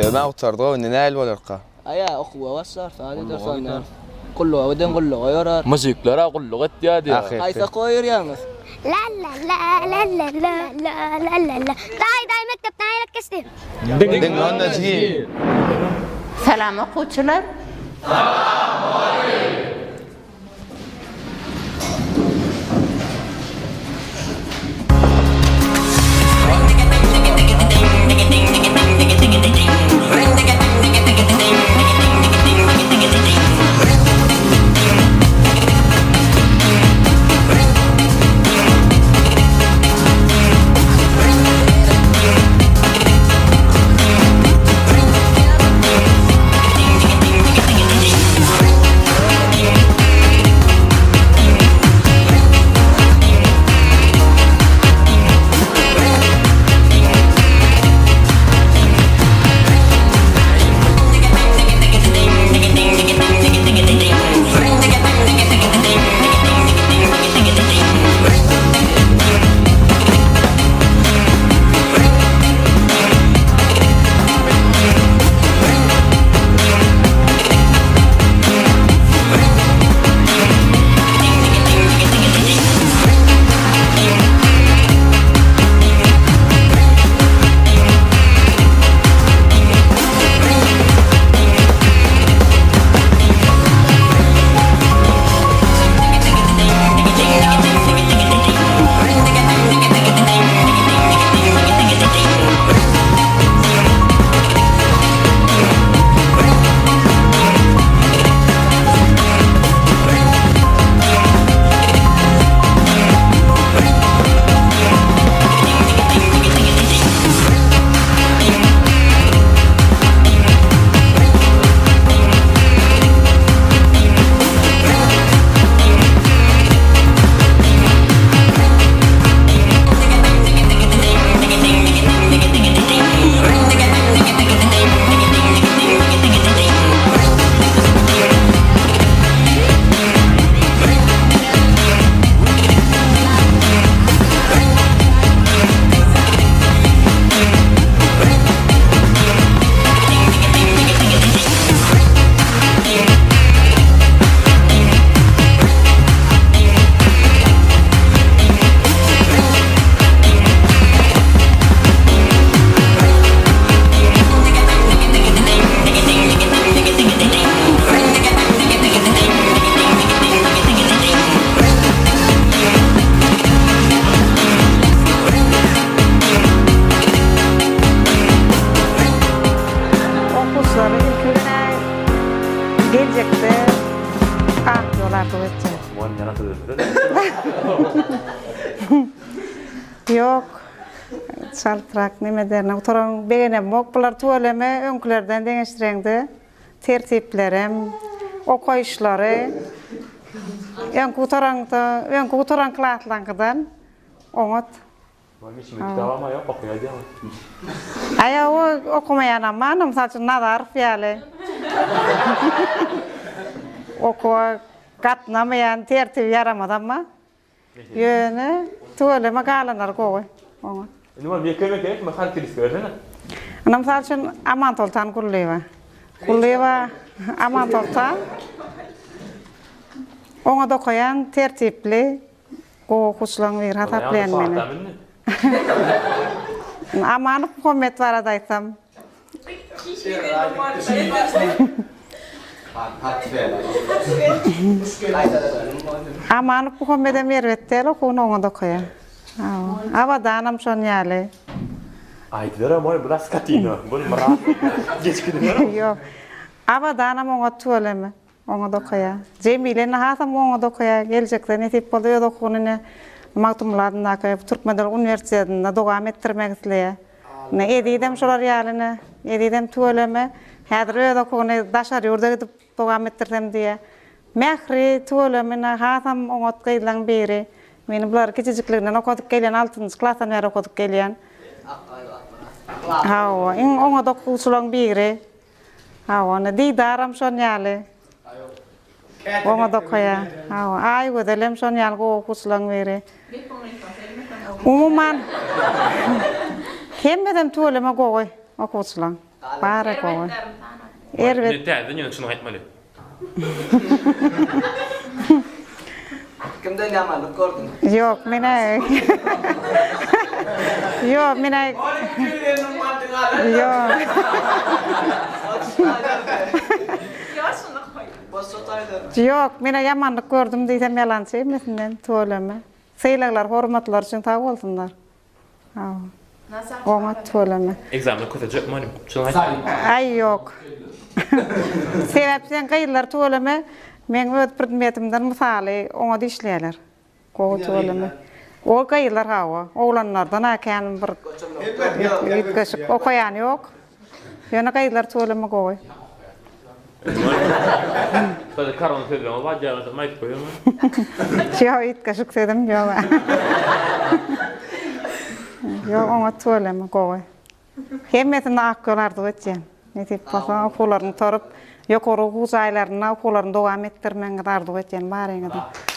Mekdebem-ä gutardyg-ow, indi nähili bolarka? Aý-a, okuwa başlar, saz eder soňra. Gulluga giden gulluga ýorar. Mujikler-ä gulluk etýär diýýär. Haýsy okuwa ýörýäňiz? La la la la la la la la la la Daýy daýy mekdep nähili geçdi? Diňle onda jigim. Salam okuwçylar. Salam mugallym. Okuwçylary ilki bilen-ä geljekde ak ýol arzuw etjek. Ýok, çaltrak neme ederine gutaran begenemok. Bular tüweleme öňkülerden deňeşdireňde tertiplerem, okaýyşlary öňki gutaranda, öňki gutaran klaslaňkydan oňat. Aý o okamaýanam bar, mysal üçin Nazarow ýaly. Okuwa gatnamaýan, tertibi ýaramazam bar. Ýöne tüweleme galanlary gowy oňa. Indi bolma ýeke-ýeke etme harteristika bersene. Indi mysal üçin Amansoltan Gullyýewa. Gullyýewa Amansoltan oňat okaýan, tertipli, gowy okuwçylaryň biri hasaplaýan meni. Amanow Muhammet barada aýtsam. Amanow Muhammedem erbet däl okuwyny oňat okaýar. Abadanam şon ýaly. Aýdyberäm oý bula skatina bul myrat geçip gidiberäm. Ýok. Abadanam oňat tüweleme. Oňat okaýar. Jemile indi hasam oňat okaýar. Geljekde nesip bolsa öz okuwyny ine Magtymguly adyndaky Türkmen döwlet uniwersitetinde dowam etdirmek isleýär. Ine Ezizem şolar ýaly ine. Ezizem tüweleme. Häzir öz okuwyny daşary ýurda gidip dowam etdirsem diýýär. Mähri tüweleme ine hasam oňat gyzlaň biri. Men bulary kiçijikliginden okadyp gelýän, altynjy klasdan bäri okadyp gelýän. Hawa, iň oňat okuwçylaryň biri. Hawa, onda Didaram şon ýaly. Oňat okaýar. Hawa, Aýgözelem şon ýaly gowy okuwçylaryň biri. Umuman, hemmesem tüweleme gowy okuwçylaň. Bary gowy. Erbet. Indi täzeden ýöne çynyňy aýtmaly. Kimden ýamanlyk gördüň? Ýok, men-ä. Ýok, men-ä. Ýok. Ýok, men-ä ýamanlyk gördüm diýsem ýalançy hemmesinden tüweleme. Sylaglar, hormatlar üçin sag bolsunlar. Oňat tüweleme. Ekzamende kösejek mugallym. Çynyňy aýt. Aý ýok. Sebäp sen gyzlar tüweleme meň öz predmetimden mysaly oňat işleýärler. Gowy tüweleme. O gyzlar hawa. Oglanlardan-a kän bir üýtgeşik okaýan ýok. Ýöne gyzlar tüweleme gowy. Şeýle korona sözleňiz bar diýýärler, aýdyp goýaň. Ýok, üýtgeşik sözüm ýok. Ýok, oňat tüweleme, gowy. Hemmesine ak ýol arzuw etýän. Nesip bolsa, okuwlaryny gutaryp, ýokary okuw jaýlarynda okuwlaryny dowam etdirmegiňizi arzuw etýän baryňyzyň.